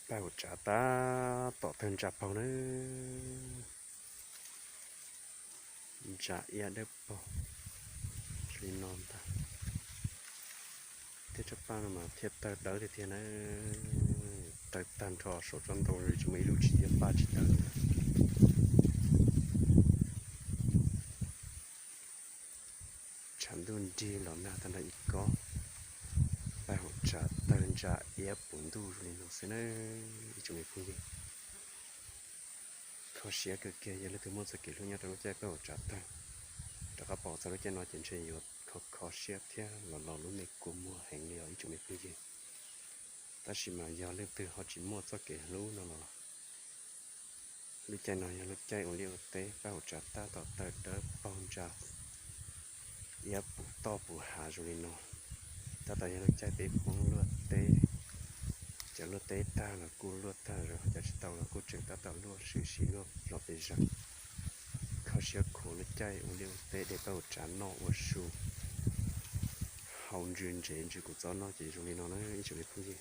Paj hauv tsav tab tom tawg ntsa paug na, ntsa iab dawb paug li no ntag. Thiab tsob paj no mas thiaj tawg dawb tiag tiag na, tawg tag nrho saum tsob ntoo li tsis muaj ib lub tsis iab paj tsis dawb. Tshav ntuj nrig los nag tag nrho ib kob, paj hauv tsav tawg ntsa iab puv ntuj zoo li no xwb na ib tsoom me phooj ywg. Kho siab kawg kiag, yog leej twg muaj txoj kev hlub nyob rau lub caij paj hauv tsav tawg, rov qab pom txog lub caij no ces ntshe yuav kho kho siab thiab los los lub me kua muag heev li os ib tsoom me phooj ywg. Tab sis mas yog leej twg ho tsis muaj txoj kev hlub no los lub caij no yog lub caij ua liaj ua teb, paj hauv tsav tab tom tawg dawb paug ntsa iab puv toj puv hav zoo li no. Tab tom yog lub caij peb poob luaj teb, cov luaj teb tag los kuj luaj tag zog, cov tsis tau los kuj tseem tab tom luaj sim sim luaj los pes zog. Kho siab khuav lub caij ua liaj ua teb de paj hauv tsav noj ua su hau ntsws ntsev ntsws kua txob noj ces zoo li no na ib tsoom me phooj ywg.